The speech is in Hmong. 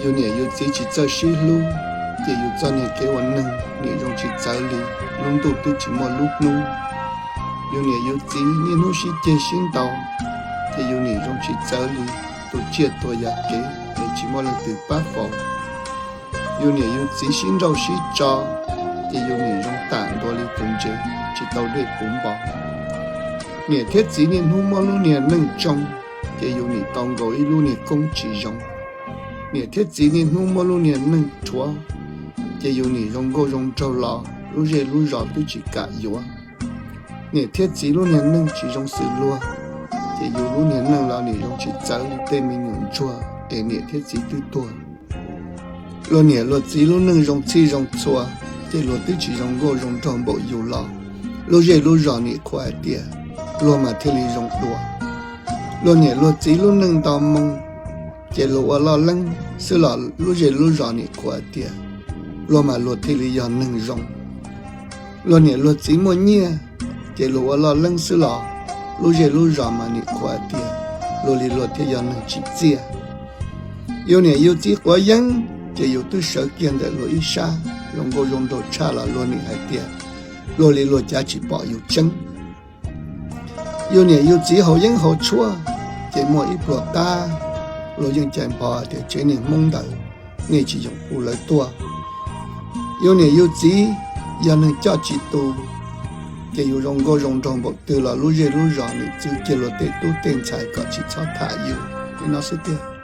Yus niam yus txiv tsis txawj sib hlub, ces yus txoj niag kev ua neeg nim zoo tsis txawv li, lub ntuj twb tsis muaj lub hnub. Yus niam yus txiv niaj hnub sib ceg sib ntaus, ces yus nim zoo tsis txawv li, tus tsiaj tuag yam kev es tsis muaj leej twg pab faus. Yus niam yus txiv sib nrauj sib tso, ces yus nim zoo tam ntua li tus ntses tsis tau dej puv npo. Niam thiab txiv niaj hnub muab lub niag neej tsoo, ces yus nim tau nkaus ib lub niag koob tsis zoo. Niam thiab txiv niaj hnub muab lub niag neej rhuav, ces yus nim zoo nkauj zoo nraug los lub zej lub zos twb tsis kam yuav. Niam thiab txiv lub niag neej tsis zoo xws luag, ces yus lub niag neej los nim zoo tsis txawv li tej me nyuam ntsuag es niam thiab txiv twb tuag. Luag niam luag txiv lub neej zoo txhij zoo txhua, ces luag twb tsis zoo nkauj zoo nraug npaum yus los, lub zej lub zos nim qhuas hais tias luag mas thiaj li zoo dua. Luag niam luag txiv lub neej nto moo, ces luag ua loj leeb xwb los lub zej lub zos nim qhuas hais tias luag mas luag thiaj li yog neeg zoo. Luag niam luag txiv muaj nyiaj, ces luag ua loj leeb xwb los lub zej lub zos mas nim qhuas hais tias luag li luag thiaj yog neeg tsim txiaj. Yus niam yus txiv quav yeeb, ces yus twb sawv kiag ntawm luag ib sab, zoo nkauj zoo nraug tshaj los luag nim hais tias luag li luag cav tsis pom yus tseeb. Yus niam yus txiv haus yeeb haus tshuaj, ces muaj ib pluag qab luag yeej cais npho tias tsev niag Hmoob ntawd nej tsis yoom hu lawv tuaj. Yus niam yus txiv yog neeg coj tsis tus, ces yus zoo nkauj zoo nraug npaum twg los lub zej lub zos nim txwv kiag luag tej tub tej ntxhais kom tsis txhob tham yus li no xwb tiag.